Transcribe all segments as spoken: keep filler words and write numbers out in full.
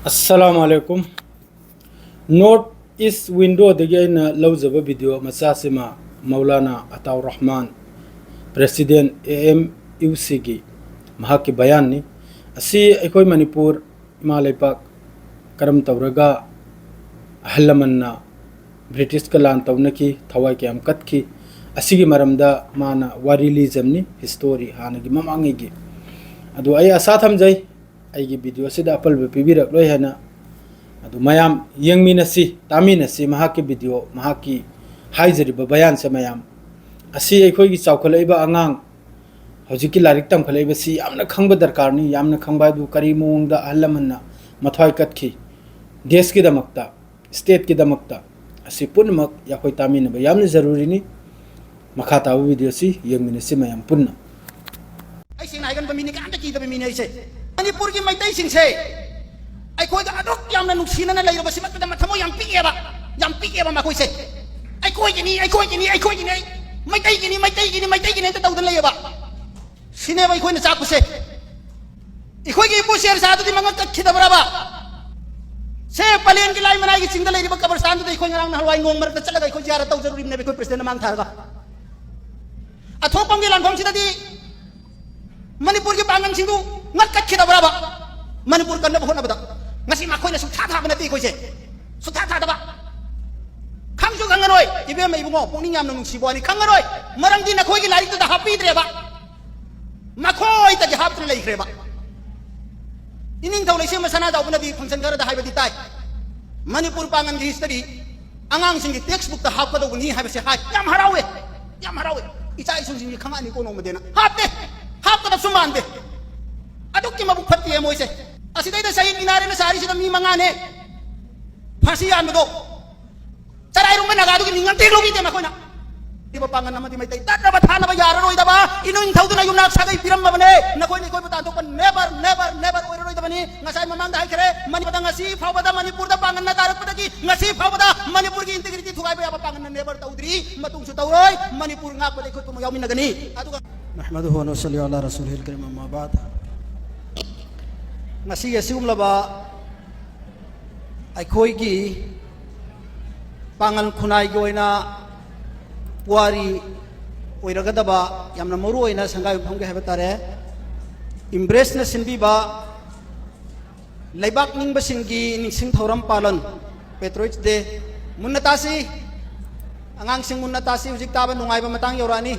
ꯑꯁꯂꯥꯃꯨ ꯑꯂꯥꯏꯀꯨꯝ꯫ North East Window ꯗꯒꯤ ꯑꯩꯅ ꯂꯧꯖꯕ video ꯃꯆꯥꯁꯤꯃ Maulana Ataur Rahman, President A M U C ꯒꯤ ꯃꯍꯥꯛꯀꯤ ꯕꯌꯥꯟꯅꯤ꯫ ꯑꯁꯤ ꯑꯩꯈꯣꯏ ꯃꯅꯤꯄꯨꯔ ꯏꯃꯥ ꯂꯩꯄꯥꯛ ꯀꯔꯝ ꯇꯧꯔꯒ ꯑꯍꯜ ꯂꯃꯟꯅ ꯕ꯭ꯔꯤꯇꯤꯁꯀ ꯂꯥꯟ ꯇꯧꯅꯈꯤ, ꯊꯋꯥꯏ ꯀꯌꯥꯝ ꯀꯠꯈꯤ, ꯑꯁꯤꯒꯤ ꯃꯔꯝꯗ ꯃꯥꯅ ꯋꯥꯔꯤ ꯂꯤꯖꯕꯅꯤ, ꯍꯤꯁꯇꯣꯔꯤ ꯍꯥꯟꯅꯒꯤ ꯃꯃꯥꯡꯉꯩꯒꯤ꯫ ꯑꯗꯨ ꯑꯩ ꯑꯁꯥ ꯊꯝꯖꯩ ꯑꯩꯒꯤ ꯚꯤꯗꯤꯑꯣ ꯑꯁꯤꯗ ꯑꯄꯜꯕ ꯄꯤꯕꯤꯔꯛꯂꯣꯏ ꯍꯥꯏꯅ꯫ ꯑꯗꯨ ꯃꯌꯥꯝ ꯌꯦꯡꯃꯤꯟꯅꯁꯤ, ꯇꯥꯃꯤꯟꯅꯁꯤ ꯃꯍꯥꯛꯀꯤ ꯚꯤꯗꯤꯑꯣ, ꯃꯍꯥꯛꯀꯤ ꯍꯥꯏꯖꯔꯤꯕ ꯕꯌꯥꯟꯁꯦ ꯃꯌꯥꯝ꯫ ꯑꯁꯤ ꯑꯩꯈꯣꯏꯒꯤ ꯆꯥꯎꯈꯠꯂꯛꯏꯕ ꯑꯉꯥꯡ, ꯍꯧꯖꯤꯛꯀꯤ ꯂꯥꯏꯔꯤꯛ ꯇꯝꯈꯠꯂꯛꯏꯕꯁꯤ ꯌꯥꯝꯅ ꯈꯪꯕ ꯗꯔꯀꯥꯔꯅꯤ꯫ ꯌꯥꯝꯅ ꯈꯪꯕ ꯍꯥꯏꯕꯨ ꯀꯔꯤ ꯃꯑꯣꯡꯗ ꯑꯍꯜ ꯂꯃꯟꯅ ꯃꯊ꯭ꯋꯥꯏ ꯀꯠꯈꯤ ꯗꯦꯁꯀꯤꯗꯃꯛꯇ, ꯁ꯭ꯇꯦꯠꯀꯤꯗꯃꯛꯇ, ꯑꯁꯤ ꯄꯨꯝꯅꯃꯛ ꯑꯩꯈꯣꯏ ꯇꯥꯃꯤꯟꯅꯕ ꯌꯥꯝꯅ ꯖꯔꯨꯔꯤꯅꯤ꯫ ꯃꯈꯥ ꯇꯥꯕ ꯚꯤꯗꯤꯑꯣꯁꯤ ꯌꯦꯡꯃꯤꯟꯅꯁꯤ ꯃꯌꯥꯝ ꯄꯨꯟꯅ꯫ ꯑꯩ ꯁꯦꯡꯅ ꯍꯥꯏꯒꯟꯕ ꯃꯤꯅꯤ, ꯀꯅꯥꯝꯇ ꯀꯤꯗꯕ ꯃꯤꯅꯦ ꯑꯩꯁꯦ꯫ ꯃꯅꯤꯄꯨꯔꯒꯤ ꯃꯩꯇꯩꯁꯤꯡꯁꯦ ꯑꯩꯈꯣꯏꯒ ꯑꯗꯨꯛ ꯌꯥꯝꯅ ꯅꯨꯡꯁꯤꯅꯅ ꯂꯩꯔꯕꯁꯤꯃꯛꯇꯗ ꯃꯊꯃꯣꯏ ꯌꯥꯝ ꯄꯤꯛꯑꯦꯕ, ꯌꯥꯝ ꯄꯤꯛꯑꯦꯕ ꯃꯈꯣꯏꯁꯦ꯫ ꯑꯩꯈꯣꯏꯒꯤꯅꯤ, ꯑꯩꯈꯣꯏꯒꯤꯅꯤ, ꯑꯩꯈꯣꯏꯒꯤꯅꯤ, ꯑꯩ ꯃꯩꯇꯩꯒꯤꯅꯤ, ꯃꯩꯇꯩꯒꯤꯅꯤ, ꯃꯩꯇꯩꯒꯤꯅꯤ ꯍꯦꯛꯇ ꯇꯧꯗꯅ ꯂꯩꯌꯦꯕ꯫ ꯁꯤꯅꯦꯕ ꯑꯩꯈꯣꯏꯅ ꯆꯥꯛꯄꯁꯦ꯫ ꯑꯩꯈꯣꯏꯒꯤ ꯏꯄꯨ ꯁꯦꯔ ꯁꯥꯍꯗꯨꯗꯤ ꯃꯉꯛ ꯀꯛꯈꯤꯗꯕ꯭ꯔꯕ? ꯁꯦ ꯄꯂꯦꯟꯒꯤ ꯂꯥꯏ ꯃꯅꯥꯏꯒꯤ ꯆꯤꯡꯗ ꯂꯩꯔꯤꯕ ꯀꯕꯔꯁꯇꯥꯟꯗꯨꯗ ꯑꯩꯈꯣꯏ ꯉꯔꯥꯡ ꯅꯍꯥꯟꯋꯥꯏ ꯅꯣꯡ ꯃꯔꯛꯇ ꯆꯠꯂꯒ ꯑꯩꯈꯣꯏ ꯖꯤꯌꯥꯔꯠ ꯇꯧꯖꯔꯨꯔꯤꯕꯅꯦꯕ ꯑꯩꯈꯣꯏ ꯄ꯭ꯔꯁꯤꯗꯦꯟꯅ ꯃꯥꯡ ꯊꯥꯔꯒ꯫ ꯑꯊꯣꯛꯄꯝꯒꯤ ꯂꯥꯟꯐꯝꯁꯤꯗꯗꯤ ꯃꯅꯤꯄꯨꯔꯒꯤ ꯄꯥꯡꯒꯜꯁꯤꯡꯗꯨ ꯉꯛ ꯀꯠꯈꯤꯗꯕ꯭ꯔꯕ? ꯃꯅꯤꯄꯨꯔ ꯀꯟꯅꯕ ꯍꯣꯠꯅꯕꯗ ꯉꯁꯤ ꯃꯈꯣꯏꯅ ꯁꯨꯛꯊꯥ ꯊꯥꯕ ꯅꯠꯇꯦ ꯑꯩꯈꯣꯏꯁꯦ꯫ ꯁꯨꯛꯊꯥ ꯊꯥꯗꯕ꯫ ꯈꯪꯁꯨ ꯈꯪꯉꯔꯣꯏ꯫ ꯏꯕꯦꯝꯃ ꯏꯕꯨꯡꯉꯣ, ꯄꯨꯛꯅꯤꯡ ꯌꯥꯝꯅ ꯅꯨꯡꯁꯤꯕ ꯋꯥꯅꯤ, ꯈꯪꯉꯔꯣꯏ꯫ ꯃꯔꯝꯗꯤ ꯅꯈꯣꯏꯒꯤ ꯂꯥꯏꯔꯤꯛꯇꯨꯗ ꯍꯥꯞꯄꯤꯗ꯭ꯔꯦꯕ꯫ ꯃꯈꯣꯏꯗꯒꯤ ꯍꯥꯞꯇꯨꯅ ꯂꯩꯈ꯭ꯔꯦꯕ꯫ ꯏꯅꯤꯡꯊꯧ ꯂꯩꯁꯦꯝꯕ ꯁꯅꯥꯖꯥꯎꯕꯅꯗꯤ ꯐꯪꯁꯟ ꯈꯔꯗ ꯍꯥꯏꯕꯗꯤ ꯇꯥꯏ, ꯃꯅꯤꯄꯨꯔ ꯄꯥꯡꯒꯟꯒꯤ ꯍꯤꯁꯇꯔꯤ ꯑꯉꯥꯡꯁꯤꯡꯒꯤ ꯇꯦꯛꯁ ꯕꯨꯛꯇ ꯍꯥꯞꯀꯗꯧꯕꯅꯤ ꯍꯥꯏꯕꯁꯦ ꯍꯥꯏ꯫ ꯌꯥꯝ ꯍꯔꯥꯎꯋꯦ, ꯌꯥꯝ ꯍꯔꯥꯎꯋꯦ꯫ ꯏꯆꯥ ꯏꯁꯨꯁꯤꯡꯁꯤ ꯈꯪꯉꯛꯑꯅꯤꯀꯣ ꯅꯣꯡꯃꯗꯤꯅ꯫ ꯍꯥꯞꯇꯦ, ꯍꯥꯞꯀꯗꯕꯁꯨ ꯃꯥꯟꯗꯦ꯫ ꯑꯗꯨꯛꯀꯤ ꯃꯕꯨꯛ ꯐꯠꯇꯦ ꯃꯣꯏꯁꯦ꯫ ꯑꯁꯤꯗꯩꯗ ꯁꯍꯤꯗ ꯃꯤꯅꯥꯔꯦꯅ ꯁꯥꯔꯤꯁꯤꯗ ꯃꯤ ꯃꯉꯥꯅꯦ ꯐꯥꯁꯤ ꯌꯥꯟꯕꯗꯣ꯫ ꯆꯔꯥꯏꯔꯣꯡꯕ ꯅꯥꯒꯥꯗꯨꯒꯤ ꯃꯤꯡ ꯑꯝꯇ ꯍꯦꯛ ꯂꯧꯕꯤꯗꯦ ꯃꯈꯣꯏꯅ꯫ ꯄꯥꯡꯒꯟ ꯑꯃꯗꯤ ꯃꯩꯇꯩ ꯇꯠꯅꯕ ꯊꯥꯅꯕ ꯌꯥꯔꯔꯣꯏꯗꯕ, ꯏꯅꯤꯡꯊꯧꯗꯨꯅ ꯌꯨꯝꯅꯥꯛ ꯁꯥꯒꯩ ꯄꯤꯔꯝꯃꯕꯅꯦ꯫ ꯅꯈꯣꯏꯅ ꯑꯩꯈꯣꯏꯕꯨ ꯇꯥꯟꯊꯣꯛꯄ never, never, never ꯑꯣꯏꯔꯔꯣꯏꯗꯕꯅꯤ꯫ ꯉꯁꯥꯏ ꯃꯃꯥꯡꯗ ꯍꯥꯏꯈ꯭ꯔꯦ, ꯃꯅꯤꯄꯨꯔꯗ ꯉꯁꯤ ꯐꯥꯎꯕꯗ, ꯃꯅꯤꯄꯨꯔꯗ ꯄꯥꯡꯒꯟꯅ ꯇꯥꯔꯛꯄꯗꯒꯤ ꯉꯁꯤ ꯐꯥꯎꯕꯗ ꯃꯅꯤꯄꯨꯔꯒꯤ integrity ꯊꯨꯒꯥꯏꯕ ꯌꯥꯕ ꯄꯥꯡꯒꯟꯅ never ꯇꯧꯗ꯭ꯔꯤ, ꯃꯇꯨꯡꯁꯨ ꯇꯧꯔꯣꯏ꯫ ꯃꯅꯤꯄꯨꯔ ꯉꯥꯛꯄꯗ ꯑꯩꯈꯣꯏ ꯄꯨꯝꯕ ꯌꯥꯎꯃꯤꯟꯅꯒꯅꯤ꯫ ꯑꯗꯨꯒ ꯅꯍꯃꯗꯨꯍꯨ ꯋꯅꯨꯁꯜꯂꯤ ꯑꯂꯥ ꯔꯁꯨꯂꯤꯍꯤꯜ ꯀꯔꯤꯝ, ꯑꯝꯃꯥ ꯕꯥꯗ꯫ ꯉꯁꯤꯒꯤ ꯑꯁꯤꯒꯨꯝꯂꯕ ꯑꯩꯈꯣꯏꯒꯤ ꯄꯥꯉꯜ ꯈꯨꯟꯅꯥꯏꯒꯤ ꯑꯣꯏꯅ ꯄꯨꯋꯥꯔꯤ ꯑꯣꯏꯔꯒꯗꯕ ꯌꯥꯝꯅ ꯃꯔꯨ ꯑꯣꯏꯅ ꯁꯪꯒꯥꯏ ꯌꯨꯝꯐꯝꯒꯤ ꯍꯥꯏꯕ ꯇꯥꯔꯦ, ꯏꯝꯕ꯭ꯔꯦꯁꯅ ꯁꯤꯟꯕꯤꯕ ꯂꯩꯕꯥꯛ ꯅꯤꯡꯕꯁꯤꯡꯒꯤ ꯅꯤꯡꯁꯤꯡ ꯊꯧꯔꯝ ꯄꯥꯂꯟ, Patriots Day꯫ ꯃꯨꯟꯅ ꯇꯥꯁꯤ, ꯑꯉꯥꯡꯁꯤꯡ, ꯃꯨꯟꯅ ꯇꯥꯁꯤ꯫ ꯍꯧꯖꯤꯛ ꯇꯥꯕ ꯅꯨꯡꯉꯥꯏꯕ ꯃꯇꯥꯡ ꯌꯧꯔꯛꯑꯅꯤ꯫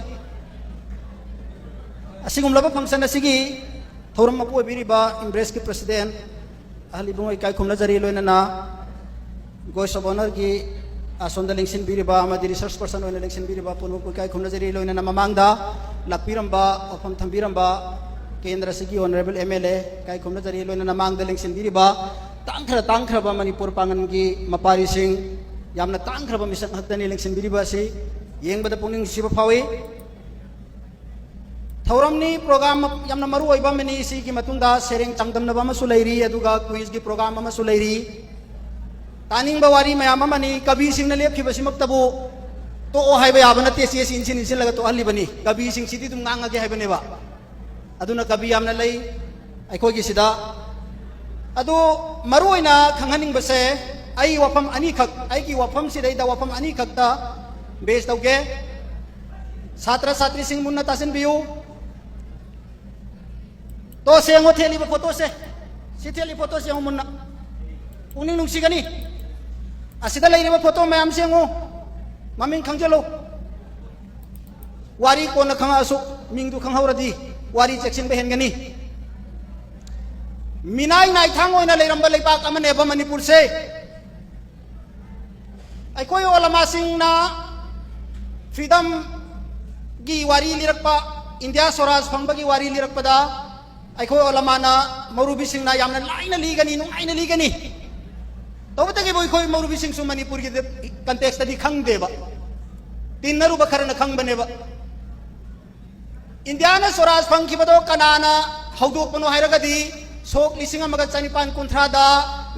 ꯑꯁꯤꯒꯨꯝꯂꯕ function ꯑꯁꯤꯒꯤ ꯊꯧꯔꯝ ꯃꯄꯨ ꯑꯣꯏꯕꯤꯔꯤꯕ ꯏꯝꯕ꯭ꯔꯦꯁꯀꯤ president ꯑꯍꯜ ꯏꯕꯨꯡꯉꯣ ꯏꯀꯥꯏ ꯈꯨꯝꯅꯖꯔꯤ, ꯂꯣꯏꯅꯅ Guest of Honourꯒꯤ ꯑꯁꯣꯝꯗ ꯂꯦꯡꯁꯤꯟꯕꯤꯔꯤꯕ ꯑꯃꯗꯤ resource person ꯑꯣꯏꯅ ꯂꯦꯡꯁꯤꯟꯕꯤꯔꯤꯕ ꯄꯨꯝꯅꯃꯛꯄꯨ ꯏꯀꯥꯏ ꯈꯨꯝꯅꯖꯔꯤ, ꯂꯣꯏꯅꯅ ꯃꯃꯥꯡꯗ ꯂꯥꯛꯄꯤꯔꯝꯕ, ꯋꯥꯐꯝ ꯊꯝꯕꯤꯔꯝꯕ ꯀꯦꯟꯗ꯭ꯔ ꯑꯁꯤꯒꯤ honourable M L A ꯏꯀꯥꯏ ꯈꯨꯝꯅꯖꯔꯤ, ꯂꯣꯏꯅꯅ ꯃꯃꯥꯡꯗ ꯂꯦꯡꯁꯤꯟꯕꯤꯔꯤꯕ ꯇꯥꯡꯈ꯭ꯔ ꯇꯥꯡꯈ꯭ꯔꯕ ꯃꯅꯤꯄꯨꯔ ꯄꯥꯡꯒꯟꯒꯤ ꯃꯄꯥꯔꯤꯁꯤꯡ, ꯌꯥꯝꯅ ꯇꯥꯡꯈ꯭ꯔꯕ ꯃꯤꯁꯛ ꯉꯥꯛꯇꯅꯤ ꯂꯦꯡꯁꯤꯟꯕꯤꯔꯤꯕ ꯑꯁꯤ꯫ ꯌꯦꯡꯕꯗ ꯄꯨꯛꯅꯤꯡ ꯅꯨꯡꯁꯤꯕ ꯐꯥꯎꯏ꯫ ꯊꯧꯔꯝꯅꯤ, program ꯌꯥꯝꯅ ꯃꯔꯨ ꯑꯣꯏꯕ ꯑꯃꯅꯤ꯫ ꯁꯤꯒꯤ ꯃꯇꯨꯡꯗ ꯁꯩꯔꯦꯡ ꯆꯥꯡꯗꯝꯅꯕ ꯑꯃꯁꯨ ꯂꯩꯔꯤ, ꯑꯗꯨꯒ quizꯒꯤ program ꯑꯃꯁꯨ ꯂꯩꯔꯤ꯫ ꯇꯥꯅꯤꯡꯕ ꯋꯥꯔꯤ ꯃꯌꯥꯝ ꯑꯃꯅꯤ꯫ ꯀꯕꯤꯁꯤꯡꯅ ꯂꯦꯞꯈꯤꯕꯁꯤꯃꯛꯇꯕꯨ ꯇꯣꯛꯑꯣ ꯍꯥꯏꯕ ꯌꯥꯕ ꯅꯠꯇꯦ, ꯆꯦꯁꯤ ꯏꯟꯁꯤꯟ ꯏꯟꯁꯤꯜꯂꯒ ꯇꯣꯛꯍꯜꯂꯤꯕꯅꯤ꯫ ꯀꯕꯤꯁꯤꯡꯁꯤꯗꯤ ꯑꯗꯨꯝ ꯉꯥꯡꯉꯒꯦ ꯍꯥꯏꯕꯅꯦꯕ꯫ ꯑꯗꯨꯅ ꯀꯕꯤ ꯌꯥꯝꯅ ꯂꯩ ꯑꯩꯈꯣꯏꯒꯤꯁꯤꯗ꯫ ꯑꯗꯨ ꯃꯔꯨ ꯑꯣꯏꯅ ꯈꯪꯍꯟꯅꯤꯡꯕꯁꯦ, ꯑꯩ ꯋꯥꯐꯝ ꯑꯅꯤꯈꯛ, ꯑꯩꯒꯤ ꯋꯥꯐꯝꯁꯤꯗꯩꯗ ꯋꯥꯐꯝ ꯑꯅꯤꯈꯛꯇ base ꯇꯧꯒꯦ꯫ ꯁꯥꯇ꯭ꯔ ꯁꯥꯇ꯭ꯔꯤꯁꯤꯡ ꯃꯨꯟꯅ ꯇꯥꯁꯤꯟꯕꯤꯌꯨ꯫ ꯇꯣ, ꯁꯦ ꯌꯦꯡꯉꯣ, ꯊꯦꯠꯂꯤꯕ photoꯁꯦ꯫ ꯁꯤ ꯊꯦꯠꯂꯤ photoꯁꯦ ꯌꯦꯡꯉꯣ ꯃꯨꯟꯅ꯫ ꯄꯨꯛꯅꯤꯡ ꯅꯨꯡꯁꯤꯒꯅꯤ꯫ ꯑꯁꯤꯗ ꯂꯩꯔꯤꯕ photo ꯃꯌꯥꯝꯁꯦ ꯌꯦꯡꯉꯨ꯫ ꯃꯃꯤꯡ ꯈꯪꯖꯤꯜꯂꯨ꯫ ꯋꯥꯔꯤ ꯀꯣꯟꯅ ꯈꯪꯉꯛꯑꯁꯨ, ꯃꯤꯡꯗꯨ ꯈꯪꯍꯧꯔꯗꯤ ꯋꯥꯔꯤ ꯆꯦꯛꯁꯤꯟꯕ ꯍꯦꯟꯒꯅꯤ꯫ ꯃꯤꯅꯥꯏ ꯅꯥꯏꯊꯥꯡ ꯑꯣꯏꯅ ꯂꯩꯔꯝꯕ ꯂꯩꯕꯥꯛ ꯑꯃꯅꯦꯕ ꯃꯅꯤꯄꯨꯔꯁꯦ꯫ ꯑꯩꯈꯣꯏ ꯑꯣꯂꯃꯥꯁꯤꯡꯅ freedomꯒꯤ ꯋꯥꯔꯤ ꯂꯤꯔꯛꯄ, ꯏꯟꯗꯤꯌꯥ ꯁ꯭ꯋꯔꯥꯖ ꯐꯪꯕꯒꯤ ꯋꯥꯔꯤ ꯂꯤꯔꯛꯄꯗ, ꯑꯩꯈꯣꯏ ꯑꯣꯂꯃꯥꯅ, ꯃꯧꯔꯨꯕꯤꯁꯤꯡꯅ ꯌꯥꯝꯅ ꯂꯥꯏꯅ ꯂꯤꯒꯅꯤ, ꯅꯨꯡꯉꯥꯏꯅ ꯂꯤꯒꯅꯤ꯫ ꯇꯧꯕꯇꯒꯤꯕꯨ ꯑꯩꯈꯣꯏ ꯃꯧꯔꯨꯕꯤꯁꯤꯡꯁꯨ ꯃꯅꯤꯄꯨꯔꯒꯤ contextꯇꯗꯤ ꯈꯪꯗꯦꯕ, ꯇꯤꯟꯅꯔꯨꯕ ꯈꯔꯅ ꯈꯪꯕꯅꯦꯕ꯫ ꯏꯟꯗꯤꯌꯥꯅ ꯁ꯭ꯋꯔꯥꯖ ꯐꯪꯈꯤꯕꯗꯣ ꯀꯅꯥꯅ ꯍꯧꯗꯣꯛꯄꯅꯣ ꯍꯥꯏꯔꯒꯗꯤ, ꯁꯣꯛ ꯂꯤꯁꯤꯡ ꯑꯃꯒ ꯆꯅꯤꯄꯥꯟ ꯀꯨꯟꯊ꯭ꯔꯥꯗ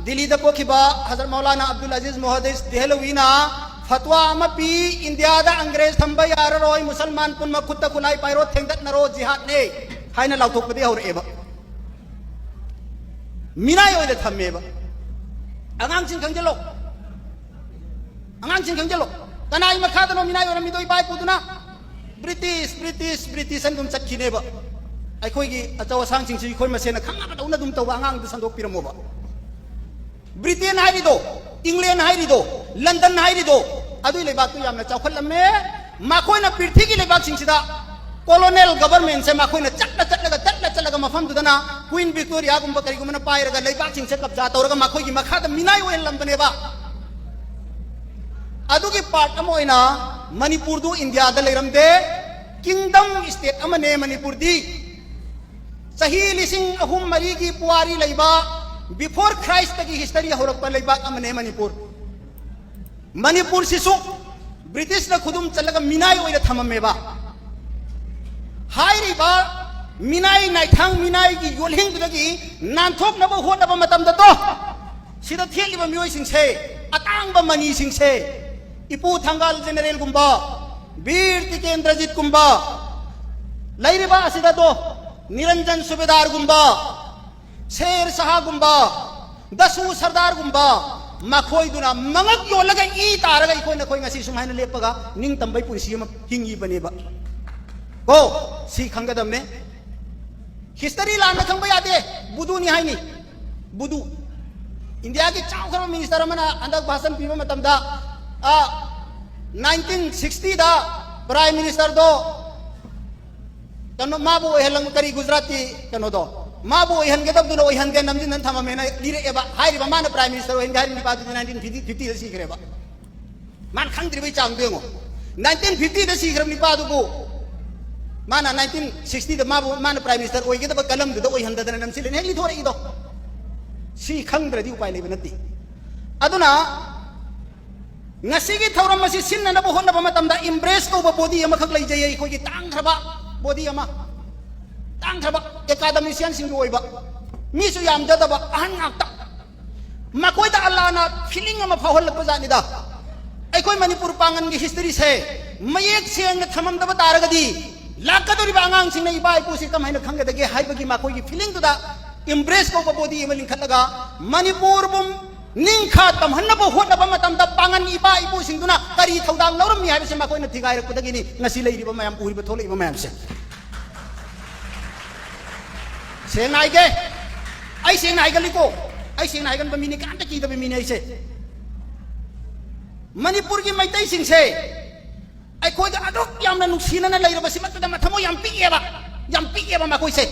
ꯗꯤꯜꯂꯤꯗ ꯄꯣꯛꯈꯤꯕ ꯍꯖꯔꯠ ꯃꯧꯂꯥꯅꯥ ꯑꯕꯗꯨꯜ ꯑꯖꯤꯖ ꯃꯣꯍꯗꯤꯁ ꯗꯦꯍꯂꯋꯤꯅ ꯐꯠꯋꯥ ꯑꯃ ꯄꯤ, ꯏꯟꯗꯤꯌꯥꯗ ꯑꯪꯒ꯭ꯔꯦꯖ ꯊꯝꯕ ꯌꯥꯔꯔꯣꯏ, ꯃꯨꯁꯜꯃꯥꯟ ꯄꯨꯝꯅꯃꯛ ꯈꯨꯠꯇ ꯈꯨꯠꯂꯥꯏ ꯄꯥꯏꯔꯣ, ꯊꯦꯡꯗꯠꯅꯔꯣ, ꯖꯤꯍꯥꯗꯅꯦ ꯍꯥꯏꯅ ꯂꯥꯎꯊꯣꯛꯄꯗꯤ ꯍꯧꯔꯛꯑꯦꯕ꯫ ꯃꯤꯅꯥꯏ ꯑꯣꯏꯅ ꯊꯝꯃꯦꯕ꯫ ꯑꯉꯥꯡꯁꯤꯡ ꯈꯪꯖꯤꯜꯂꯣ꯫ ꯑꯉꯥꯡꯁꯤꯡ ꯈꯪꯖꯤꯜꯂꯣ꯫ ꯀꯅꯥꯒꯤ ꯃꯈꯥꯗꯅꯣ ꯃꯤꯅꯥꯏ ꯑꯣꯏꯔꯝꯃꯤꯗꯣ ꯏꯄꯥ ꯏꯄꯨꯗꯨꯅ? ꯕ꯭ꯔꯤꯇꯤꯁ, ꯕ꯭ꯔꯤꯇꯤꯁ, ꯕ꯭ꯔꯤꯇꯤꯁ ꯍꯥꯏꯅ ꯑꯗꯨꯝ ꯆꯠꯈꯤꯅꯦꯕ꯫ ꯑꯩꯈꯣꯏꯒꯤ ꯑꯆꯧ ꯑꯁꯥꯡꯁꯤꯡꯁꯤ ꯑꯩꯈꯣꯏ ꯃꯁꯦꯟꯅ ꯈꯪꯅꯕꯗꯧꯅ ꯑꯗꯨꯝ ꯇꯧꯕ, ꯑꯉꯥꯡꯗ ꯁꯟꯗꯣꯛꯄꯤꯔꯝꯃꯣꯕ꯫ ꯕ꯭ꯔꯤꯇꯦꯟ ꯍꯥꯏꯔꯤꯗꯣ, ꯏꯪꯂꯦꯟ ꯍꯥꯏꯔꯤꯗꯣ, ꯂꯟꯗꯟ ꯍꯥꯏꯔꯤꯗꯣ, ꯑꯗꯨꯏ ꯂꯩꯕꯥꯛꯇꯨ ꯌꯥꯝꯅ ꯆꯥꯎꯈꯠꯂꯝꯃꯦ꯫ ꯃꯈꯣꯏꯅ ꯄ꯭ꯔꯤꯊꯤꯒꯤ ꯂꯩꯕꯥꯛꯁꯤꯡꯁꯤꯗ colonial governmentꯁꯦ ꯃꯈꯣꯏꯅ ꯆꯠꯂ ꯆꯠꯂꯒ, ꯆꯠꯂ ꯆꯠꯂꯒ ꯃꯐꯝꯗꯨꯗꯅ Queen Victoriaꯒꯨꯝꯕ ꯀꯔꯤꯒꯨꯝꯕꯅ ꯄꯥꯏꯔꯒ ꯂꯩꯕꯥꯛꯁꯤꯡꯁꯦ ꯀꯕꯖꯥ ꯇꯧꯔꯒ ꯃꯈꯣꯏꯒꯤ ꯃꯈꯥꯗ ꯃꯤꯅꯥꯏ ꯑꯣꯏꯍꯜꯂꯝꯕꯅꯦꯕ꯫ ꯑꯗꯨꯒꯤ part ꯑꯃ ꯑꯣꯏꯅ ꯃꯅꯤꯄꯨꯔꯗꯨ ꯏꯟꯗꯤꯌꯥꯗ ꯂꯩꯔꯝꯗꯦ꯫ Kingdom state ꯑꯃꯅꯦ ꯃꯅꯤꯄꯨꯔꯗꯤ꯫ ꯆꯍꯤ ꯂꯤꯁꯤꯡ ꯑꯍꯨꯝ ꯃꯔꯤꯒꯤ ꯄꯨꯋꯥꯔꯤ ꯂꯩꯕ, before Christꯇꯒꯤ history ꯍꯧꯔꯛꯄ ꯂꯩꯕꯥꯛ ꯑꯃꯅꯦ ꯃꯅꯤꯄꯨꯔ꯫ ꯃꯅꯤꯄꯨꯔꯁꯤꯁꯨ ꯕ꯭ꯔꯤꯇꯤꯁꯅ ꯈꯨꯗꯨꯝ ꯆꯜꯂꯒ ꯃꯤꯅꯥꯏ ꯑꯣꯏꯅ ꯊꯝꯃꯝꯃꯦꯕ꯫ ꯍꯥꯏꯔꯤꯕ ꯃꯤꯅꯥꯏ ꯅꯥꯏꯊꯥꯡ ꯃꯤꯅꯥꯏꯒꯤ ꯌꯣꯜꯍꯤꯡꯗꯨꯗꯒꯤ ꯅꯥꯟꯊꯣꯛꯅꯕ ꯍꯣꯠꯅꯕ ꯃꯇꯝꯗ ꯇꯣ, ꯁꯤꯗ ꯊꯦꯠꯂꯤꯕ ꯃꯤꯑꯣꯏꯁꯤꯡꯁꯦ, ꯑꯇꯥꯡꯕ ꯃꯅꯤꯁꯤꯡꯁꯦ, ꯏꯄꯨ ꯊꯪꯒꯥꯜ ꯖꯦꯅꯦꯔꯦꯜꯒꯨꯝꯕ, ꯕꯤꯔ ꯇꯤꯀꯦꯟꯗ꯭ꯔꯖꯤꯠꯀꯨꯝꯕ, ꯂꯩꯔꯤꯕ ꯑꯁꯤꯗ ꯇꯣ, ꯅꯤꯔꯟꯖꯟ ꯁꯨꯕꯦꯗꯥꯔꯒꯨꯝꯕ, ꯁꯦꯔ ꯁꯍꯥꯒꯨꯝꯕ, ꯗꯁꯨ ꯁꯔꯗꯥꯔꯒꯨꯝꯕ, ꯃꯈꯣꯏꯗꯨꯅ ꯃꯉꯛ ꯌꯣꯜꯂꯒ ꯏ ꯇꯥꯔꯒ ꯑꯩꯈꯣꯏ ꯅꯈꯣꯏ ꯉꯁꯤ ꯁꯨꯃꯥꯏꯅ ꯂꯦꯞꯄꯒ ꯅꯤꯡꯇꯝꯕꯩ ꯄꯨꯟꯁꯤ ꯑꯃ ꯍꯤꯡꯉꯤꯕꯅꯦꯕ꯫ ꯀꯣ, ꯁꯤ ꯈꯪꯒꯗꯕꯅꯦ꯫ History ꯂꯥꯟꯅ ꯈꯪꯕ ꯌꯥꯗꯦ꯫ ꯕꯨꯗꯨꯅꯤ ꯍꯥꯏꯅꯤ꯫ ꯕꯨꯗꯨ꯫ ꯏꯟꯗꯤꯌꯥꯒꯤ ꯆꯥꯎꯈ꯭ꯔꯕ minister ꯑꯃꯅ ꯍꯟꯗꯛ ꯚꯥꯁꯟ ꯄꯤꯕ ꯃꯇꯝꯗ, ꯑ, nineteen sixtyꯗ Prime Ministerꯗꯣ ꯀꯩꯅꯣ, ꯃꯥꯕꯨ ꯑꯣꯏꯍꯜꯂꯝ-, ꯀꯔꯤ, ꯒꯨꯖꯔꯥꯠꯀꯤ ꯀꯩꯅꯣꯗꯣ, ꯃꯥꯕꯨ ꯑꯣꯏꯍꯟꯒꯗꯕꯗꯨꯅ ꯑꯣꯏꯍꯟꯗꯦ, ꯅꯝꯁꯤꯟꯅ ꯊꯝꯃꯝꯃꯦꯅ ꯂꯤꯔꯛꯑꯦꯕ꯫ ꯍꯥꯏꯔꯤꯕ ꯃꯥꯅ Prime Minister ꯑꯣꯏꯍꯟꯒꯦ ꯍꯥꯏꯔꯤꯕ ꯅꯤꯄꯥꯗꯨꯗꯤ nineteen fiftyꯗ ꯁꯤꯈ꯭ꯔꯦꯕ꯫ ꯃꯥꯅ ꯈꯪꯗ꯭ꯔꯤꯕꯩ ꯆꯥꯡꯗꯣ ꯌꯦꯡꯉꯣ꯫ Nineteen fiftyꯗ ꯁꯤꯈ꯭ꯔꯕ ꯅꯤꯄꯥꯗꯨꯕꯨ ꯃꯥꯅ nineteen sixtyꯗ ꯃꯥꯕꯨ, ꯃꯥꯅ Prime Minister ꯑꯣꯏꯒꯗꯕ ꯀꯂꯝꯗꯨꯗ ꯑꯣꯏꯍꯟꯗꯗꯅ ꯅꯝꯁꯤꯜꯂꯦꯅ ꯍꯦꯛ ꯂꯤꯊꯣꯔꯛꯏꯗꯣ꯫ ꯁꯤ ꯈꯪꯗ꯭ꯔꯗꯤ ꯎꯄꯥꯏ ꯂꯩꯕ ꯅꯠꯇꯦ꯫ ꯑꯗꯨꯅ ꯉꯁꯤꯒꯤ ꯊꯧꯔꯝ ꯑꯁꯤ ꯁꯤꯟꯅꯅꯕ ꯍꯣꯠꯅꯕ ꯃꯇꯝꯗ Embrace ꯀꯧꯕ body ꯑꯃꯈꯛ ꯂꯩꯖꯩ, ꯑꯩꯈꯣꯏꯒꯤ ꯇꯥꯡꯈ꯭ꯔꯕ body ꯑꯃ, ꯇꯥꯡꯈ꯭ꯔꯕ academicianꯁꯤꯡꯒꯤ ꯑꯣꯏꯕ, ꯃꯤꯁꯨ ꯌꯥꯝꯖꯗꯕ, ꯑꯍꯟ ꯉꯥꯛꯇ꯫ ꯃꯈꯣꯏꯗ ꯑꯜꯂꯥꯅ feeling ꯑꯃ ꯐꯥꯎꯍꯜꯂꯛꯄ ꯖꯥꯠꯅꯤꯗ꯫ ꯑꯩꯈꯣꯏ ꯃꯅꯤꯄꯨꯔ ꯄꯥꯡꯒꯟꯒꯤ historyꯁꯦ ꯃꯌꯦꯛ ꯁꯦꯡꯅ ꯊꯝꯃꯝꯗꯕ ꯇꯥꯔꯒꯗꯤ ꯂꯥꯛꯀꯗꯧꯔꯤꯕ ꯑꯉꯥꯡꯁꯤꯡꯅ ꯏꯄꯥ ꯏꯄꯨꯁꯤ ꯀꯃꯥꯏꯅ ꯈꯪꯒꯗꯒꯦ ꯍꯥꯏꯕꯒꯤ ꯃꯈꯣꯏꯒꯤ feelingꯗꯨꯗ Embrace ꯀꯧꯕ body ꯑꯃ ꯂꯤꯡꯈꯠꯂꯒ ꯃꯅꯤꯄꯨꯔꯕꯨ ꯅꯤꯡꯈꯥ ꯇꯝꯍꯟꯅꯕ ꯍꯣꯠꯅꯕ ꯃꯇꯝꯗ ꯄꯥꯡꯒꯟ ꯏꯄꯥ ꯏꯄꯨꯁꯤꯡꯗꯨꯅ ꯀꯔꯤ ꯊꯧꯗꯥꯡ ꯂꯧꯔꯝꯃꯤ ꯍꯥꯏꯕꯁꯦ ꯃꯈꯣꯏꯅ ꯊꯤꯒꯥꯏꯔꯛꯄꯗꯒꯤꯅꯤ ꯉꯁꯤ ꯂꯩꯔꯤꯕ ꯃꯌꯥꯝ, ꯎꯔꯤꯕ, ꯊꯣꯛꯂꯛꯏꯕ ꯃꯌꯥꯝꯁꯦ꯫ ꯁꯦꯡꯅ ꯍꯥꯏꯒꯦ, ꯑꯩ ꯁꯦꯡꯅ ꯍꯥꯏꯒꯜꯂꯤꯀꯣ, ꯑꯩ ꯁꯦꯡꯅ ꯍꯥꯏꯒꯟꯕ ꯃꯤꯅꯤ, ꯀꯅꯥꯝꯇ ꯀꯤꯗꯕ ꯃꯤꯅꯤ ꯑꯩꯁꯦ꯫ ꯃꯅꯤꯄꯨꯔꯒꯤ ꯃꯩꯇꯩꯁꯤꯡꯁꯦ ꯑꯩꯈꯣꯏꯗ ꯑꯗꯨꯛ ꯌꯥꯝꯅ ꯅꯨꯡꯁꯤꯅꯅ ꯂꯩꯔꯕꯁꯤꯃꯛꯇꯗ ꯃꯊꯃꯣꯏ ꯌꯥꯝ ꯄꯤꯛꯑꯦꯕ, ꯌꯥꯝ ꯄꯤꯛꯑꯦꯕ ꯃꯈꯣꯏꯁꯦ꯫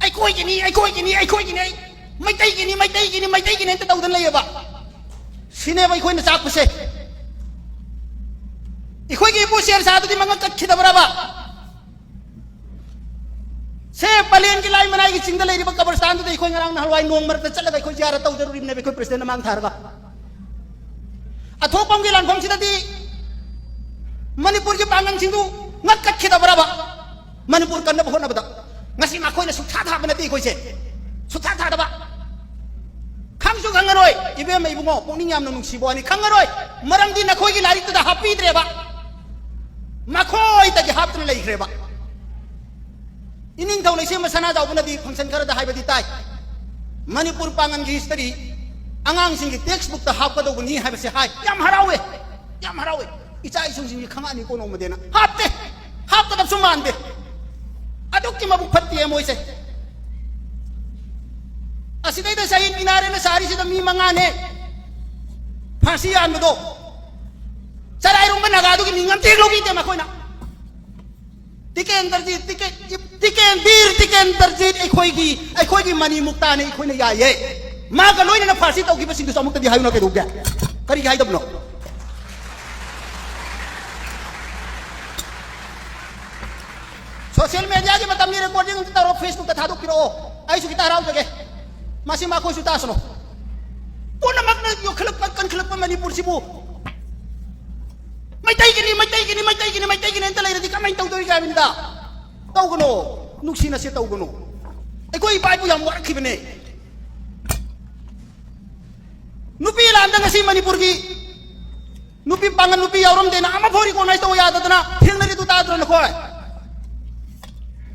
"ꯑꯩꯈꯣꯏꯒꯤꯅꯤ, ꯑꯩꯈꯣꯏꯒꯤꯅꯤ, ꯑꯩꯈꯣꯏꯒꯤꯅꯤ, ꯑꯩ ꯃꯩꯇꯩꯒꯤꯅꯤ, ꯃꯩꯇꯩꯒꯤꯅꯤ, ꯃꯩꯇꯩꯒꯤꯅꯤ" ꯍꯦꯛꯇ ꯇꯧꯗꯅ ꯂꯩꯌꯦꯕ꯫ ꯁꯤꯅꯦꯕ ꯑꯩꯈꯣꯏꯅ ꯆꯥꯛꯄꯁꯦ꯫ ꯑꯩꯈꯣꯏꯒꯤ ꯏꯄꯨ ꯁꯦꯔ ꯁꯥꯗꯨꯗꯤ ꯃꯉꯛ ꯀꯠꯈꯤꯗꯕ꯭ꯔꯕ? ꯁꯦ ꯄꯂꯦꯟꯒꯤ ꯂꯥꯏ ꯃꯅꯥꯏꯒꯤ ꯆꯤꯡꯗ ꯂꯩꯔꯤꯕ ꯀꯕꯔꯁꯇꯥꯟꯗꯨꯗ ꯑꯩꯈꯣꯏ ꯉꯔꯥꯡ ꯅꯍꯥꯟꯋꯥꯏ ꯅꯣꯡ ꯃꯔꯛꯇ ꯆꯠꯂꯒ ꯑꯩꯈꯣꯏ ꯖꯤꯌꯥꯔꯠ ꯇꯧꯖꯔꯨꯔꯤꯕꯅꯦꯕ, ꯑꯩꯈꯣꯏ ꯄ꯭ꯔꯁꯤꯗꯦꯟꯅ ꯃꯥꯡ ꯊꯥꯔꯒ꯫ ꯑꯊꯣꯛꯄꯝꯒꯤ ꯂꯥꯟꯐꯝꯁꯤꯗꯗꯤ ꯃꯅꯤꯄꯨꯔꯒꯤ ꯄꯥꯡꯒꯜꯁꯤꯡꯗꯨ ꯉꯛꯀꯠꯈꯤꯗꯕ꯭ꯔꯕ? ꯃꯅꯤꯄꯨꯔ ꯀꯟꯅꯕ ꯍꯣꯠꯅꯕꯗ ꯉꯁꯤ ꯃꯈꯣꯏꯅ ꯁꯨꯛꯊꯥ ꯊꯥꯕ ꯅꯠꯇꯦ ꯑꯩꯈꯣꯏꯁꯦ꯫ ꯁꯨꯛꯊꯥ ꯊꯥꯗꯕ꯫ ꯈꯪꯁꯨ ꯈꯪꯉꯔꯣꯏ꯫ ꯏꯕꯦꯝꯃ ꯏꯕꯨꯡꯉꯣ, ꯄꯨꯛꯅꯤꯡ ꯌꯥꯝꯅ ꯅꯨꯡꯁꯤꯕ ꯋꯥꯅꯤ, ꯈꯪꯉꯔꯣꯏ꯫ ꯃꯔꯝꯗꯤ ꯅꯈꯣꯏꯒꯤ ꯂꯥꯏꯔꯤꯛꯇꯨꯗ ꯍꯥꯞꯄꯤꯗ꯭ꯔꯦꯕ꯫ ꯃꯈꯣꯏꯗꯒꯤ ꯍꯥꯞꯇꯨꯅ ꯂꯩꯈ꯭ꯔꯦꯕ꯫ ꯏꯅꯤꯡꯊꯧ ꯂꯩꯁꯦꯝꯕ ꯁꯅꯥꯖꯥꯎꯕꯅꯗꯤ function ꯈꯔꯗ ꯍꯥꯏꯕꯗꯤ ꯇꯥꯏ, ꯃꯅꯤꯄꯨꯔ ꯄꯥꯡꯒꯟꯒꯤ history ꯑꯉꯥꯡꯁꯤꯡꯒꯤ text bookꯇ ꯍꯥꯞꯀꯗꯧꯕꯅꯤ ꯍꯥꯏꯕꯁꯦ ꯍꯥꯏ꯫ ꯌꯥꯝ ꯍꯔꯥꯎꯋꯦ, ꯌꯥꯝ ꯍꯔꯥꯎꯋꯦ꯫ ꯏꯆꯥ ꯏꯁꯨꯁꯤꯡꯁꯤ ꯈꯪꯉꯛꯑꯅꯤꯀꯣ ꯅꯣꯡꯃꯗꯤꯅ꯫ ꯍꯥꯞꯇꯦ, ꯍꯥꯞꯀꯗꯕꯁꯨ ꯃꯥꯟꯗꯦ꯫ ꯑꯗꯨꯛꯀꯤ ꯃꯕꯨꯛ ꯐꯠꯇꯦ ꯃꯣꯏꯁꯦ꯫ ꯑꯁꯤꯗꯩꯗ ꯁꯍꯤꯗ ꯃꯤꯅꯥꯔ ꯑꯅ ꯁꯥꯔꯤꯁꯤꯗ ꯃꯤ ꯃꯉꯥꯅꯦ ꯐꯥꯁꯤ ꯌꯥꯟꯕꯗꯣ꯫ ꯆꯔꯥꯏꯔꯣꯡꯕ ꯅꯥꯒꯥꯗꯨꯒꯤ ꯃꯤꯡ ꯑꯝꯇ ꯍꯦꯛ ꯂꯧꯕꯤꯗꯦ ꯃꯈꯣꯏꯅ꯫ ꯇꯤꯀꯦꯟꯗ꯭ꯔꯖꯤꯠ, ꯇꯤꯀꯦꯟ-, ꯇꯤꯀꯦꯟ-, ꯕꯤꯔ ꯇꯤꯀꯦꯟꯗ꯭ꯔꯖꯤꯠ ꯑꯩꯈꯣꯏꯒꯤ, ꯑꯩꯈꯣꯏꯒꯤ ꯃꯅꯤ ꯃꯨꯛꯇꯥꯅꯤ, ꯑꯩꯈꯣꯏꯅ ꯌꯥꯏꯌꯦ꯫ ꯃꯥꯒ ꯂꯣꯏꯅꯅ ꯐꯥꯁꯤ ꯇꯧꯈꯤꯕꯁꯤꯡꯗꯨꯁꯨ ꯑꯃꯨꯛꯇꯗꯤ ꯍꯥꯏꯌꯨꯅ, ꯀꯩꯗꯧꯒꯦ? ꯀꯔꯤꯒꯤ ꯍꯥꯏꯗꯕꯅꯣ? Social mediaꯒꯤ ꯃꯇꯝꯅꯤ, recording ꯑꯝꯇ ꯇꯧꯔꯣ, Facebookꯇ ꯊꯥꯗꯣꯛꯄꯤꯔꯛꯑꯣ, ꯑꯩꯁꯨ ꯈꯤꯇ ꯍꯔꯥꯎꯖꯒꯦ꯫ ꯃꯁꯤ ꯃꯈꯣꯏꯁꯨ ꯇꯥꯁꯅꯨ꯫ ꯄꯨꯝꯅꯃꯛꯅ ꯌꯣꯛꯈꯠꯂꯛꯄ, ꯀꯟꯈꯠꯂꯛꯄ ꯃꯅꯤꯄꯨꯔꯁꯤꯕꯨ ꯃꯩꯇꯩꯒꯤꯅꯤ, ꯃꯩꯇꯩꯒꯤꯅꯤ, ꯃꯩꯇꯩꯒꯤꯅꯤ, ꯃꯩꯇꯩꯒꯤꯅꯤ ꯑꯝꯇ ꯂꯩꯔꯗꯤ ꯀꯃꯥꯏꯅ ꯇꯧꯗꯣꯔꯤꯒꯦ ꯍꯥꯏꯕꯅꯤꯗ? ꯇꯧꯒꯅꯣ, ꯅꯨꯡꯁꯤꯅꯁꯦ ꯇꯧꯒꯅꯣ꯫ ꯑꯩꯈꯣꯏ ꯏꯄꯥ ꯏꯄꯨ ꯌꯥꯝ ꯋꯥꯔꯛꯈꯤꯕꯅꯦ꯫ ꯅꯨꯄꯤ ꯂꯥꯟꯗ ꯉꯁꯤ ꯃꯅꯤꯄꯨꯔꯒꯤ ꯅꯨꯄꯤ ꯄꯥꯡꯒꯜ ꯅꯨꯄꯤ ꯌꯥꯎꯔꯝꯗꯦꯅ ꯑꯃꯐꯥꯎ recognize ꯇꯧ ꯌꯥꯗꯗꯅ ꯊꯦꯡꯅꯔꯤꯗꯨ ꯇꯥꯗ꯭ꯔꯣ ꯅꯈꯣꯏ?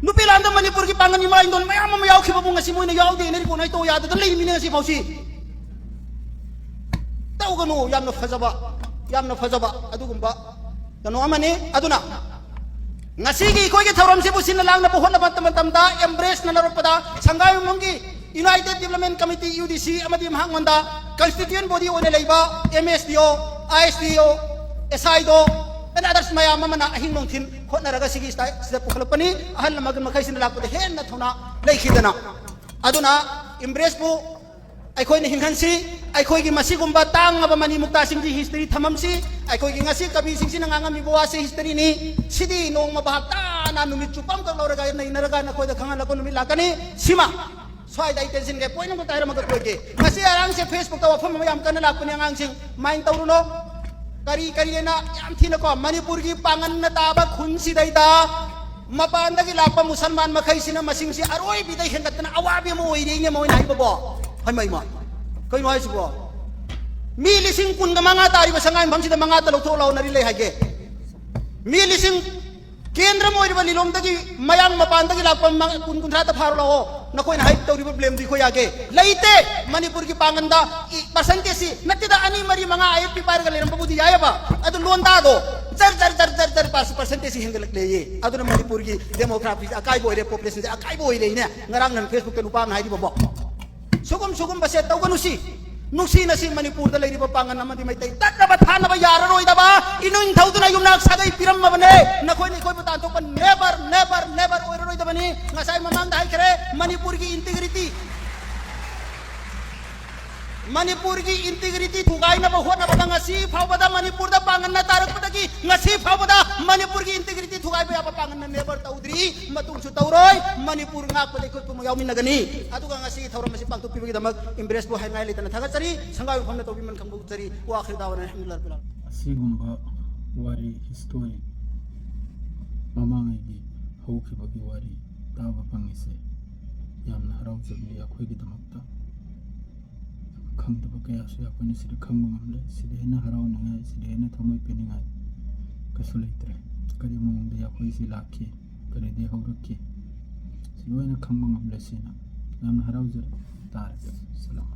ꯅꯨꯄꯤ ꯂꯥꯟꯗ ꯃꯅꯤꯄꯨꯔꯒꯤ ꯄꯥꯡꯒꯜ ꯏꯃꯥ ꯏꯟꯗꯣꯟ ꯃꯌꯥꯝ ꯑꯃ ꯌꯥꯎꯈꯤꯕꯕꯨ ꯉꯁꯤ ꯃꯣꯏꯅ ꯌꯥꯎꯗꯦꯅ recognize ꯇꯧ ꯌꯥꯗꯗꯅ ꯂꯩꯔꯤꯃꯤꯅꯦ ꯉꯁꯤ ꯐꯥꯎꯁꯤ꯫ ꯇꯧꯒꯅꯨ꯫ ꯌꯥꯝꯅ ꯐꯖꯕ, ꯌꯥꯝꯅ ꯐꯖꯕ ꯑꯗꯨꯒꯨꯝꯕ ꯀꯩꯅꯣ ꯑꯃꯅꯤ꯫ ꯑꯗꯨꯅ ꯉꯁꯤꯒꯤ ꯑꯩꯈꯣꯏꯒꯤ ꯊꯧꯔꯝꯁꯤꯕꯨ ꯁꯤꯟꯅ ꯂꯥꯡꯅꯕ ꯍꯣꯠꯅꯕ ꯃꯇꯝꯗ, ꯑꯦꯝꯕ꯭ꯔꯦꯁꯅ ꯂꯧꯔꯛꯄꯗ, ꯁꯪꯒꯥꯏꯌꯨꯝꯐꯝꯒꯤ United Development Committee, ꯌꯨ ꯗꯤ ꯁꯤ, ꯑꯃꯗꯤ ꯃꯍꯥꯛꯉꯣꯟꯗ constituent body ꯑꯣꯏꯅ ꯂꯩꯕ ꯑꯦꯝ ꯑꯦꯁ ꯗꯤ ꯑꯣ, ꯑꯥꯏ ꯑꯦꯁ ꯗꯤ ꯑꯣ, ꯑꯦꯁ ꯑꯥꯏ ꯗꯤ ꯑꯣ, and others ꯃꯌꯥꯝ ꯑꯃꯅ ꯑꯍꯤꯡ ꯅꯨꯡꯊꯤꯜ ꯍꯣꯠꯅꯔꯒ ꯁꯤꯒꯤ ꯁꯤꯗ ꯄꯨꯈꯠꯂꯛꯄꯅꯤ꯫ ꯑꯍꯜ ꯂꯃꯟ ꯃꯈꯩꯁꯤꯅ ꯂꯥꯛꯄꯗ ꯍꯦꯟꯅ ꯊꯧꯅꯥ ꯂꯩꯈꯤꯗꯅ꯫ ꯑꯗꯨꯅ ꯏꯝꯕ꯭ꯔꯦꯁꯄꯨ ꯑꯩꯈꯣꯏꯅ ꯍꯤꯡꯍꯟꯁꯤ꯫ ꯑꯩꯈꯣꯏꯒꯤ ꯃꯁꯤꯒꯨꯝꯕ ꯇꯥꯡꯉꯕ ꯃꯅꯤ ꯃꯨꯛꯇꯥꯁꯤꯡꯒꯤ history ꯊꯝꯃꯝꯁꯤ꯫ ꯑꯩꯈꯣꯏꯒꯤ ꯉꯁꯤ ꯀꯕꯤꯁꯤꯡꯁꯤꯅ ꯉꯥꯡꯉꯝꯃꯤꯕ ꯋꯥꯁꯤ historyꯅꯤ꯫ ꯁꯤꯗꯤ ꯅꯣꯡꯃ ꯚꯥꯞ ꯇꯥꯅ ꯅꯨꯃꯤꯠ ꯆꯨꯞꯄ ꯑꯃꯈꯛ ꯂꯧꯔꯒ ꯅꯩꯅꯔꯒ ꯅꯈꯣꯏꯗ ꯈꯪꯍꯜꯂꯛꯄ ꯅꯨꯃꯤꯠ ꯂꯥꯛꯀꯅꯤ꯫ ꯁꯤꯃ ꯁ꯭ꯋꯥꯏꯗ ꯑꯩ ꯇꯦꯟꯁꯤꯟꯒꯦ꯫ Point ꯑꯃꯈꯛꯇ ꯍꯥꯏꯔꯝꯃꯒ ꯂꯣꯏꯒꯦ꯫ ꯉꯁꯤ ꯑꯔꯥꯡꯁꯦ Facebookꯇ ꯋꯥꯐꯝ ꯑꯃ ꯌꯥꯝ ꯀꯟꯅ ꯂꯥꯛꯄꯅꯤ ꯑꯉꯥꯡꯁꯤꯡ꯫ ꯃꯥꯏꯟ ꯇꯧꯔꯨꯅꯣ꯫ ꯀꯔꯤ ꯀꯔꯤ ꯍꯥꯏꯅ ꯌꯥꯝ ꯊꯤꯅꯀꯣ ꯃꯅꯤꯄꯨꯔꯒꯤ ꯄꯥꯡꯒꯜꯅ ꯇꯥꯕ ꯈꯨꯟꯁꯤꯗꯩꯗ ꯃꯄꯥꯟꯗꯒꯤ ꯂꯥꯛꯄ ꯃꯨꯁꯜꯃꯥꯟ ꯃꯈꯩꯁꯤꯅ ꯃꯁꯤꯡꯁꯤ ꯑꯔꯣꯏꯕꯤꯗ ꯍꯦꯟꯒꯠꯇꯅ ꯑꯋꯥꯕꯤ ꯑꯃ ꯑꯣꯏꯔꯤꯅꯦ ꯃꯣꯏꯅ ꯍꯥꯏꯕꯀꯣ꯫ ꯍꯩꯃ, ꯍꯩꯃ, ꯀꯩꯅꯣ ꯍꯥꯏꯁꯤꯕꯣ? ꯃꯤ ꯂꯤꯁꯤꯡ ꯀꯨꯟꯒ ꯃꯉꯥ ꯇꯥꯔꯤꯕ ꯁꯉꯥꯏ ꯃꯐꯝꯁꯤꯗ ꯃꯉꯥ ꯇꯔꯨꯛ ꯊꯣꯛꯂꯛꯑꯣ ꯅꯔꯤ ꯂꯩ ꯍꯥꯏꯒꯦ꯫ ꯃꯤ ꯂꯤꯁꯤꯡ ꯀꯦꯟꯗ꯭ꯔ ꯑꯃ ꯑꯣꯏꯔꯤꯕ ꯂꯤꯂꯣꯡꯗꯒꯤ ꯃꯌꯥꯡ ꯃꯄꯥꯟꯗꯒꯤ ꯂꯥꯛꯄ ꯃ-, ꯀꯨꯟ ꯀꯨꯟꯊ꯭ꯔꯥꯗ ꯐꯥꯔꯣ ꯂꯥꯛꯑꯣ꯫ ꯅꯈꯣꯏꯅ ꯍꯥꯏ ꯇꯧꯔꯤꯕ blameꯗꯨ ꯑꯩꯈꯣꯏ ꯌꯥꯒꯦ꯫ ꯂꯩꯇꯦ꯫ ꯃꯅꯤꯄꯨꯔꯒꯤ ꯄꯥꯡꯒꯜꯗ ꯏ-, percentageꯁꯤ ꯅꯠꯇꯦꯗ, ꯑꯅꯤ, ꯃꯔꯤ, ꯃꯉꯥ IFP ꯄꯥꯏꯔꯒ ꯂꯩꯔꯝꯕꯕꯨꯗꯤ ꯌꯥꯏꯑꯕ꯫ ꯑꯗꯨ ꯂꯣꯟꯗꯥꯗꯣ ꯖꯔ, ꯖꯔ, ꯖꯔ, ꯖꯔ, ꯖꯔ ꯄꯥꯁ-, percentageꯁꯤ ꯍꯦꯟꯒꯠꯂꯛꯂꯦꯌꯦ꯫ ꯑꯗꯨꯅ ꯃꯅꯤꯄꯨꯔꯒꯤ demographyꯁꯦ ꯑꯀꯥꯏꯕ ꯑꯣꯏꯔꯦ, populationꯁꯦ ꯑꯀꯥꯏꯕ ꯑꯣꯏꯔꯦꯅꯦ꯫ ꯉꯔꯥꯡ ꯅꯍꯥꯟ Facebookꯇ ꯅꯨꯄꯥ ꯑꯃꯅ ꯍꯥꯏꯔꯤꯕꯕꯣ꯫ ꯁꯨꯒꯨꯝ ꯁꯨꯒꯨꯝꯕꯁꯦ ꯇꯧꯒꯅꯨꯁꯤ꯫ ꯅꯨꯡꯁꯤꯅꯁꯤ ꯃꯅꯤꯄꯨꯔꯗ ꯂꯩꯔꯤꯕ ꯄꯥꯡꯒꯜ ꯑꯃꯗꯤ ꯃꯩꯇꯩ ꯇꯠꯅꯕ ꯊꯥꯅꯕ ꯌꯥꯔꯔꯣꯏꯗꯕ ꯏꯅꯤꯡꯊꯧꯗꯨꯅ ꯌꯨꯝꯅꯥꯛ ꯁꯥꯒꯩ ꯄꯤꯔꯝꯃꯕꯅꯦ꯫ ꯅꯈꯣꯏꯅ ꯑꯩꯈꯣꯏꯕꯨ ꯇꯥꯟꯊꯣꯛꯄ never, never, never ꯑꯣꯏꯔꯔꯣꯏꯗꯕꯅꯤ꯫ ꯉꯁꯥꯏ ꯃꯃꯥꯡꯗ ꯍꯥꯏꯈ꯭ꯔꯦ, ꯃꯅꯤꯄꯨꯔꯒꯤ integrity, ꯃꯅꯤꯄꯨꯔꯒꯤ integrity ꯊꯨꯒꯥꯏꯅꯕ ꯍꯣꯠꯅꯕꯗ ꯉꯁꯤ ꯐꯥꯎꯕꯗ ꯃꯅꯤꯄꯨꯔꯗ ꯄꯥꯡꯒꯜꯅ ꯇꯥꯔꯛꯄꯗꯒꯤ ꯉꯁꯤ ꯐꯥꯎꯕꯗ ꯃꯅꯤꯄꯨꯔꯒꯤ integrity ꯊꯨꯒꯥꯏꯕ ꯌꯥꯕ ꯄꯥꯡꯒꯜꯅ never ꯇꯧꯗ꯭ꯔꯤ, ꯃꯇꯨꯡꯁꯨ ꯇꯧꯔꯣꯏ꯫ ꯃꯅꯤꯄꯨꯔ ꯉꯥꯛꯄꯗ ꯑꯩꯈꯣꯏ ꯄꯨꯝꯅꯃꯛ ꯌꯥꯎꯃꯤꯟꯅꯒꯅꯤ꯫ ꯑꯗꯨꯒ ꯉꯁꯤꯒꯤ ꯊꯧꯔꯝ ꯑꯁꯤ ꯄꯥꯡꯊꯣꯛꯄꯤꯕꯒꯤꯗꯃꯛ ꯏꯝꯕ꯭ꯔꯦꯁꯄꯨ ꯍꯥꯏꯅꯤꯡꯉꯥꯏ ꯂꯩꯇꯅ ꯊꯥꯒꯠꯆꯔꯤ꯫ ꯁꯪꯒꯥꯏ ꯃꯐꯝꯅ ꯇꯧꯕꯤꯃꯟ ꯈꯪꯕ ꯎꯠꯆꯔꯤ꯫ ꯋꯥꯈ꯭ꯔ ꯗꯥꯋꯥꯅ ꯑꯜꯍꯝꯗꯨꯂꯤꯜꯂꯥꯍ ꯔꯕꯤꯜ ꯑꯥꯂꯃꯤꯟ꯫ ꯑꯁꯤꯒꯨꯝꯕ ꯋꯥꯔꯤ, history, ꯃꯃꯥꯡꯉꯩꯒꯤ ꯍꯧꯈꯤꯕꯒꯤ ꯋꯥꯔꯤ ꯇꯥꯕ ꯐꯪꯉꯤꯁꯦ ꯌꯥꯝꯅ ꯍꯔꯥꯎꯖꯕꯅꯤ ꯑꯩꯈꯣꯏꯒꯤꯗꯃꯛꯇ꯫ ꯈꯪꯗꯕ ꯀꯌꯥꯁꯨ ꯑꯩꯈꯣꯏꯅ ꯁꯤꯗ ꯈꯪꯕ ꯉꯝꯂꯦ꯫ ꯁꯤꯗ ꯍꯦꯟꯅ ꯍꯔꯥꯎꯅꯤꯡꯉꯥꯏ, ꯁꯤꯗ ꯍꯦꯟꯅ ꯊꯃꯣꯏ ꯄꯦꯟꯅꯤꯡꯉꯥꯏ ꯀꯩꯁꯨ ꯂꯩꯇ꯭ꯔꯦ꯫ ꯀꯔꯤ ꯃꯑꯣꯡꯗ ꯑꯩꯈꯣꯏꯁꯤ ꯂꯥꯛꯈꯤ, ꯀꯔꯤꯗꯒꯤ ꯍꯧꯔꯛꯈꯤ, ꯁꯤ ꯂꯣꯏꯅ ꯈꯪꯕ ꯉꯝꯂꯦ꯫ ꯁꯤꯅ ꯌꯥꯝꯅ ꯍꯔꯥꯎꯖꯔꯦ꯫ ꯇꯥꯔꯦ꯫ ꯁꯂꯥꯝ꯫